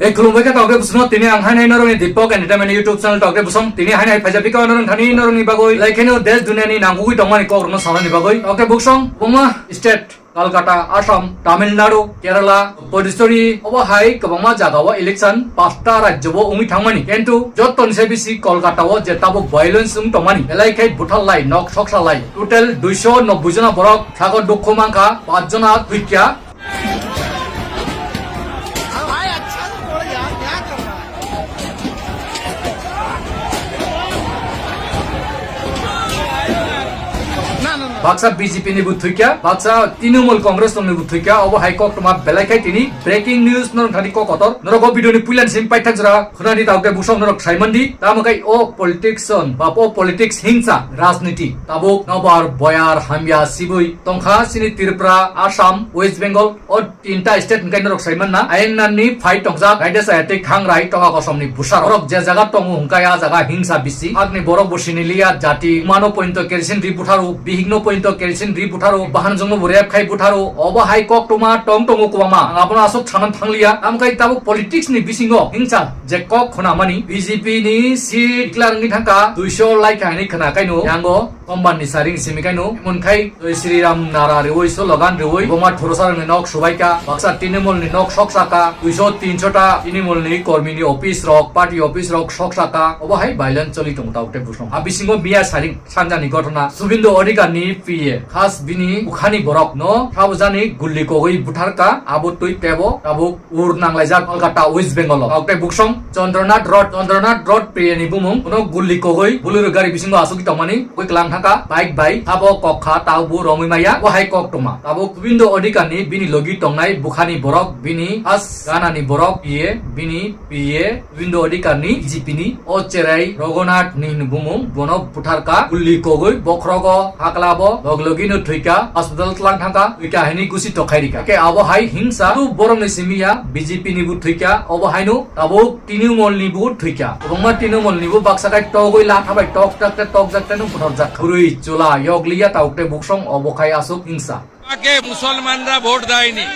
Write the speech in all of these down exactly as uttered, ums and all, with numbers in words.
Tei khulumbai kha tokde busong, tini ang hainai norokni Deepak Entertainment YouTube channel tokde busong, tini hainai phaijak pika norok thani norokni bagwi, lai kheno desh duniani nangkukwi tongmani kokrokno sanani bagwi. Tokde busong, buma state, Kolkata, Assam, Tamil Nadu, Kerala, Puducherry, obo hai kwbangma jagao election pasta rajyo bo wngwi thangmani. Kintu jottoni se bisi Kolkata o je tabuk violence wng tongmani, belai khai butharlai, nok soksalai. Total duiso nobboi jona borok sago dukhu mankha, pach jona thwikya. Baksa B J P ni bo thwikya, baksa Trinamool Congress ni bo thwikya, obo hai koktwma belai khai tini breaking news norok thani kok kotor. Norok o video ni puila ni simi paithak jora khwnani tawkhe busong norok saimandi. Tamo khai o politician ba o politics hingsa rajniti tabuk nobar boyar hamya sibui tongkha chini Tripura, Assam, West Bengal o tinta state hwnkhe norok saimanna. Ayang nani phai tongjak, raida saya tei khang rai tonga kosom ni bwsarok. Borok je jaga tongo hwnkhe a jaga hingsa bisi. Hakni borok bo sini liya jati. Mano pointo kerosene ri butharu, bihik no pointo kerosene ri butharu, bahan jong no bo rep khai butharu. Obo hai koktwma tong tongo kwbangma. Ang abono aswk sanan thangliya. Tamo khai tabuk politics ni bisingo hingsa je kok khwnamani B J P ni seat declare wngwi thangkha duiso lai kha hinwi khwna kaino yango. Sombar ni saring simi kaino, emon khai twi Sri Ram nara riwi, slogan riwi, boma thurusarok ni nok subai kha, baksa Trinamool ni nok sok saka, duiso tinso ta Trinamool ni kormi ni office rok, party office rok sok saka, obo hai violence choli tongo tawte busong. A bisingo miya saring sanja ni gotona, Subindu Adhikar ni P A, khas bini bukhani borok no, sabo jani gulli kogwi butharka, abo twi tebo, tabuk ur nanglaijak Kolkata, West Bengal o. Tawte busong, Chandranath Road, Chandranath Road peyani bumung, uno gulli kogoi, Bolero gari bisingo asugwi tongmani, koi klang thangkha, bike bai, abo kok kha, tabo romwi maya, o hai kok tongma. Abo Gobindo Adhikar ni bini logi tongnai bukhani borok, bini as ganani borok, iye, bini piye, Gobindo Adhikar ni B J P ni, o cherai Raghunath ni hwnwi bumung, bono butharka, gulli kogoi, bokhrogo, haklabo, log logi no thwikha, hospital tlang thangkha, thwikha hini gusi tokhai rikha. Ke abo hai hingsa, tu borok ni simi ya, B J P ni bo thwikha, obo haino, Tabuk Trinamool ni bo thwikha. Kwbangma Trinamool ni bo baksa khai togwi latha bai tok jak te tok jak te no buthar jak. Kwrwi chwla yokliya tawk te buksong obo khai aswk hingsa. আগে মুসলমানরা ভোট দেয়নি।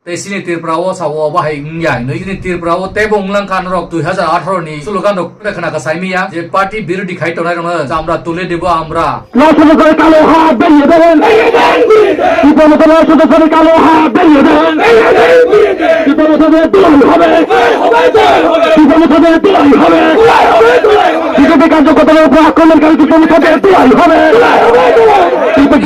Tei chini Tripura o sa o bahai wngya hinwi. Chini Tripura o teibo wnglang kha norok dui hazar atharo ni slogan rok khwna kha saimiya je party birodhi khai tongnai rokno chamra tule dibo amra. নশো বছরের কালো হাত বেরিয়ে দেন। বিপ্লব নশো বছরের কালো হাত বেরিয়ে দেন। বিপ্লব নশোদের দুলাই হবে। বিপ্লব নশোদের দুলাই হবে। বিজেপি কার্যকর্তাদের উপর আক্রমণকারী বিপ্লব নশোদের দুলাই হবে।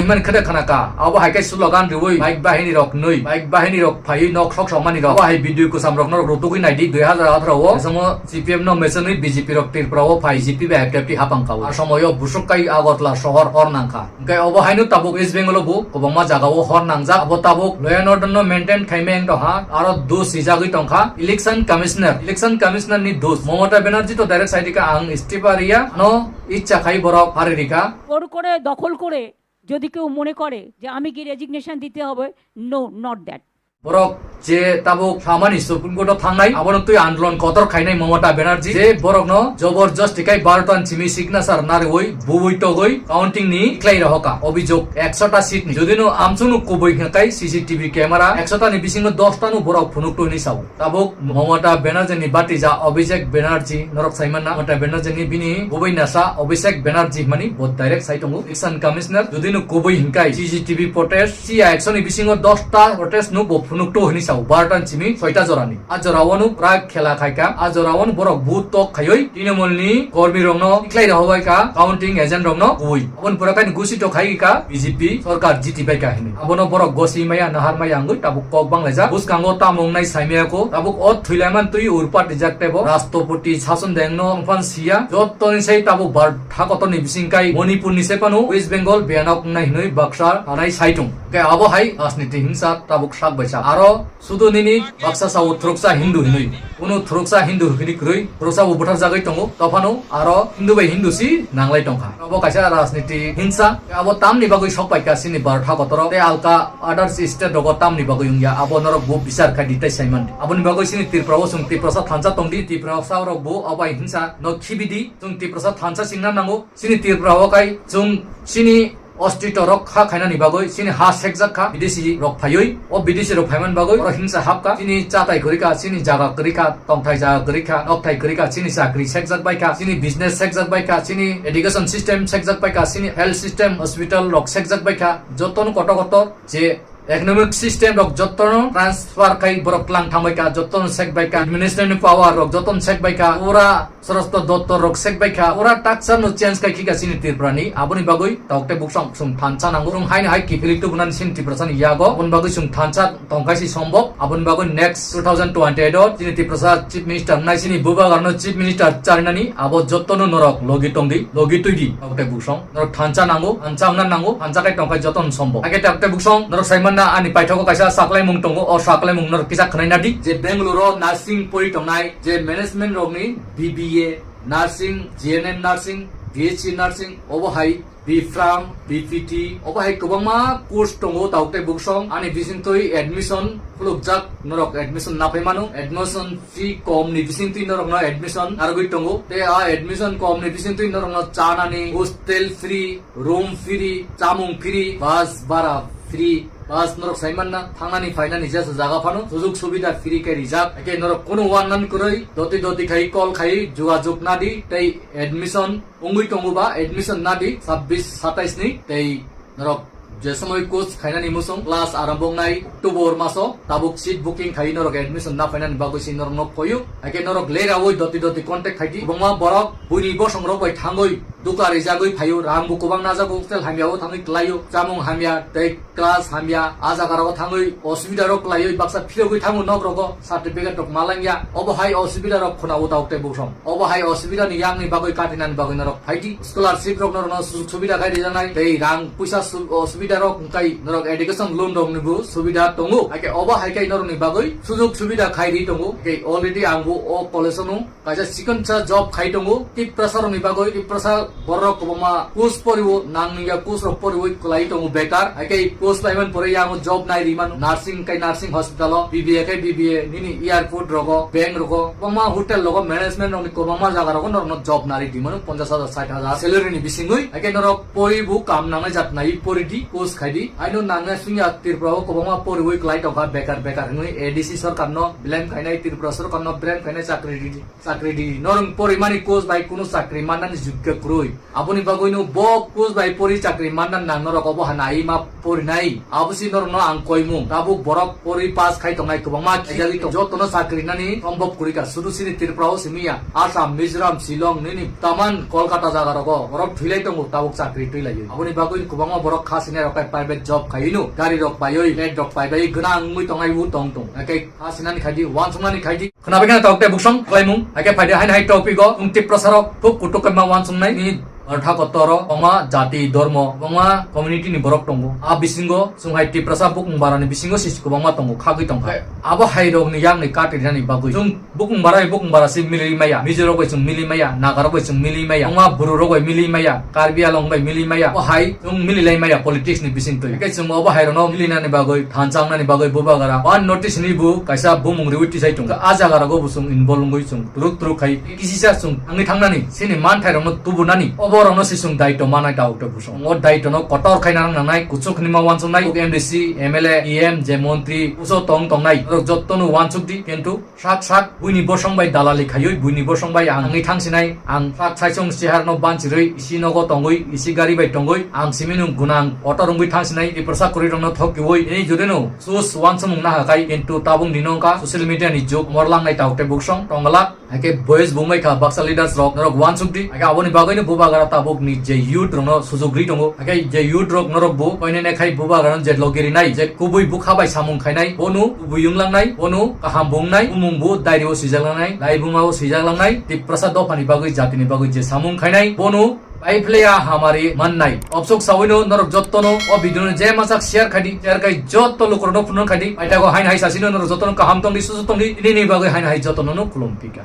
Himani khede khana ka, abo hai khe slogan riwi, bike bahini rok nui, bike bahini rok phaiwi nok sok sok mani rok. Abo hai video kwcham rok norok rutugwi naidi dui hazar atharo o. Esomo C P M no mesonwi B J P rok Tripura o phai G P bai F T F T hapang kao. A somoyo busuk kai Agartala sohor hor nangkha. Hwnkhe obo haino tabuk West Bengal o bo kwbangma jaga o hor nangjak. Abo tabuk law and order no maintain khaimeng tongha. Aro dos sijagwi tongkha Election Commissioner. Election Commissioner ni dos. Mamata Banerjee to direct saidi kha ang istifa riya. Ano ichcha khai borok hari rikha. জোর করে দখল করে যদি কেউ মনে করে যে আমি কি রেজিগনেশন দিতে হবে, no, not that. Borok je tabuk samani Supreme Court o thangnai, abono twi andolon kotor khainai Mamata Banerjee, je borokno joborjosti khai barotan simi signature nariwi, buwi togwi counting ni khlai rohoka. Obijog ekshota seat ni. Jodi no amchunu kubui hwnkhe C C T V camera ekshota ni bisingo dosta no borok phunuktu hinwi sao. Tabuk Mamata Banerjee ni batija Abhishek Banerjee norok saimanna. Mamata Banerjee ni bini kubui nasa Abhishek Banerjee hwnmani bo direct sai tongo. Election Commissioner jodi no kubui hwnkhe C C T V footage, C I action ni bisingo dosta protest no bo phunuktu hinwi sao, barotan simi soita jorani. A jorao no pura khela khaikha, a jorao no borok vote tok khaiwi Trinamool ni kormi rokno tikhlai rohorbaikha, counting agent rokno bui. Aboni pura kaini gusi tok khaikha B J P sorkar jiti baikha hinwi. Abono borok gosi maya, nahar maya wngwi tabuk kok banglaijak. Bwskango tamo wngnai saimaya kho, tabuk o thwilaimani twi urpat rijak tebo. Rashtrapati sason dengno wngphan siya, jottoni sai tabuk bar thakotorni bisingkai Manipur ni sephano West Bengal beyanok wngnai hinwi baksa sanai saitung. Khe abo hai rajniti hingsa tabuk sak bai sak. Aro sudu nini baksa sao thuruksa Hindu hinwi. Kunu thuruksa Hindu hinwi kwrwi, thuruksa bo butharjagwi tongo. Tophano aro Hindu bai Hindu si nanglai tongkha. Obo kaisa rajniti hinsa. Abo tamni bagwi sok paikha chini Bharat hakotoro. Tei alka others state rogo tamni bagwi wngya. Abo norok bo bichar khai di tei saiman di. Aboni bagwi chini Tripura o chwng Tiprasa thansa tongdi. Tiprasa rok bo obai hinsa no khibidi. Chwng Tiprasa thansa singna nango. Chini Tripura o kai chwng chini ostito rok kha khainani bagwi chini ha sekjak kha bidesi rok phaiwi. O bidesi rok phaiman bagwi oro hingsa hapkha. Chini chatai kwrwi kha, chini jaga kwrwi kha, tongthai jaga kwrwi kha, nokthai kwrwi kha, chini chakri sekjak bai kha, chini business sekjak bai kha, chini education system sekjak bai kha, chini health system, hospital rok sekjak bai kha. Jotono kotor kotor je economic system rok jotono transfer khai borok tlang thangbai kha, jotono sek bai kha, administrative power rok jotono sek bai kha, pura sorosto dottor rok sek bai kha, pura taksa no change khai khika chini Tripura ni. Aboni bagwi tok tei buksong chwng thansa nango, chwng haino hai kiphilwi tubunani chini Tiprasa ni yago. Aboni bagwi chwng thansa tongkha si sombok. Aboni bagwi next two thousand twenty eight o chini Tiprasa chief minister nai chini bubagarno chief minister charinani abo jotono norok logi tongdi, logi twidi tok tei buksong. Norok thansa nango, thansa wngna nango, thansa khai tongkha jotono sombok. Hakhe tok tei buksong norok saimanna ani paithogo kaisa saklaimung tongo, o saklaimung norok kisa khwnaina di. Je Bangalore o nursing pori tongnai, je management rokni B B A nursing, G N M nursing, B S C nursing, obo hai B Pharm, B P T, obo hai kwbangma course tongo tok tei buksong. Ani bisingtwi admission khulukjak, norok admission naphai mano. Admission fee kom ni bisingtwi norokno admission narwgwi tongo. Tei a admission kom ni bisingtwi norokno chanani hostel free, room free, chamung free, bus bara free, bus norok saimanna thangnani phainani jesa jaga phano sujug subida free khe rijak. Hakhe norok kunu wannani kwrwi doti doti khai call khai jugajug nadi tei admission wngwi tongo ba admission nadi sabbish satais ni tei norok je somoi course khainani muchung class arambo wngnai October maso tabuk seat booking khai norok admission na phainani bagwi se norok nok koyu. Hakhe norok lerawi doti doti contact khaidi. Kwbangma borok buini bosong rok bai thangwi dukla rijagwi phaio, rang bo kwbang najago, hostel hamya o thangwi klaio, chamung hamya tei class hamya, a jaga rogo thangwi osubida rok klaiwi baksa phirogwi thango nok rogo, certificate rok malangya, obo hai osubida rok khuna o tok tei buksong. Obo hai osubida ni yang ni bagwi katinani bagwi norok phaidi, scholarship rok norokno sujug subida khai rijaknai tei rang puisa su-, osubida rok wngkai norok education loan rok ni bo subida tongo. Hakhe obo hai kai norok ni bagwi sujug subida khai ri tongo. Hakhe already ang bo o college o no kaisa chikonsa job khai tongo. Tiprasa rokni bagwi, Tiprasa borok kwbangma course poriwo, nangya course rok poriwi kwlai tongo bekar. Hakhe course laiman pore yango job nai rimano. Nursing kai nursing hospital o, B B A kai B B A, nini airport rogo, bank rogo, kwbangma hotel rogo, management rokni kwbangma jaga rogo norokno job nari dimano, ponchash hajar, sait hajar salary ni bisingwi. Hakhe norok poribo kam nangnai jat nai pori di, course khai di. Aino nangya sungya Tripura o kwbangma poriwi kwlai tongkha bekar bekar hinwi A D C sorkar no blame khainai, Tripura sorkar no blame khainai, chakri di. Chakri di, norok porimani course bai kunu chakri mannani jogya kwrwi. Aboni bagwino bo course bai pori chakri manna nang norok obo hana ai ma porinai. Abo si norokno ang koimung. Tabuk borok pori pass khai tongnai kwbangma khijagwi tong. Jotono chakri nani sombhob kwrwi ka. Sudu sini Tripura o simi ya. Assam, Mizoram, Shillong, nini taman Kolkata jaga rogo borok thwilai tongo tabuk chakri twilaiwi. Aboni bagwi kwbangma borok kha sinai rok khai private job khaino. Gari rok paiwi, flat rok paibai gwnang wngwi tongnai u tong tong. Hakhe kha sinani khaidi, wansuknani khaidi. Khwnabai kheno tok tei buksong khlaimung. Hakhe phaidi haino hai topic o chwng Tiprasa rok khub kutuk khe ma wansuknai ni tha kotor o kwbangma jati, dhormo, kwbangma community ni borok tongo. A bisingo chwng hai Tiprasa bukung bara ni bisingo se kwbangma tongo, khagwi tongkha. Abo hai rok ni yang ni kati rani bagwi chwng bukung bara bai bukung bara se milwi maya, Mizo rok bai chwng milwi maya, Naga rok bai chwng milwi maya, kwbangma Bru rok bai milwi maya, Karbi Anglong bai milwi maya. O hai chwng milwi lai maya politics ni bising twi. Hakhe chwng obo hai rok no milwi nani bagwi, thansa wngnani bagwi bubagara one notice ni bo kaisa bumung riwi tisai tongo. A jaga rogo bo chwng involve wngwi chwng turuk turuk khai kisisa chwng thangwi thangnani, chini manthai rokno tubunani, obo rokno se chwng daitw manai tabuk tei buso. O daitw no kotor khai nang nangnai, kuchuk hinwi ma wansuknai, M D C, M L A, E M, je montri, buso tong tongnai, norok jotono wansuk di, kintu sak sak buini bosong bai dalali khaiwi, buini bosong bai ang wngwi thangsinai, ang sak saisong chehar no banchirwi, isi nogo tongwi, isi gari bai tongwi, ang simi nung gunang kotor wngwi thangsinai, Tiprasa kwrwi rokno thokiwi, ini jodi no sus wansukmung naha khai, kintu tabuk ni nongkha social media ni jug, morlang nai tabuk tei buksong tongglak. Hakhe voice bumai kha baksa leaders rok, norok wansuk di. Hakhe aboni bagwi no bubagara tabuk ni je youth rok no sujug ri tongo. Hakhe je youth rok norok bo koine ne khai bubagara no je logi rinai, je kubui bukha bai samung khainai, bono kubui wnglangnai, bono kaham bungnai, bumung bo diary o swijak langnai, laibuma o swijak langnai, Tiprasa dopha ni bagwi, jati ni bagwi je samung khainai, bono Paiphlaiya hamari mannai. Obsuk sawino norok jottono o video no je masak share khaidi, share khai jotto lukurokno phunuk khaidi. Paithago hain hai sasino norok jottono kaham tongdi, susu tongdi, nini bagwi hain hai jottono no khulum pika.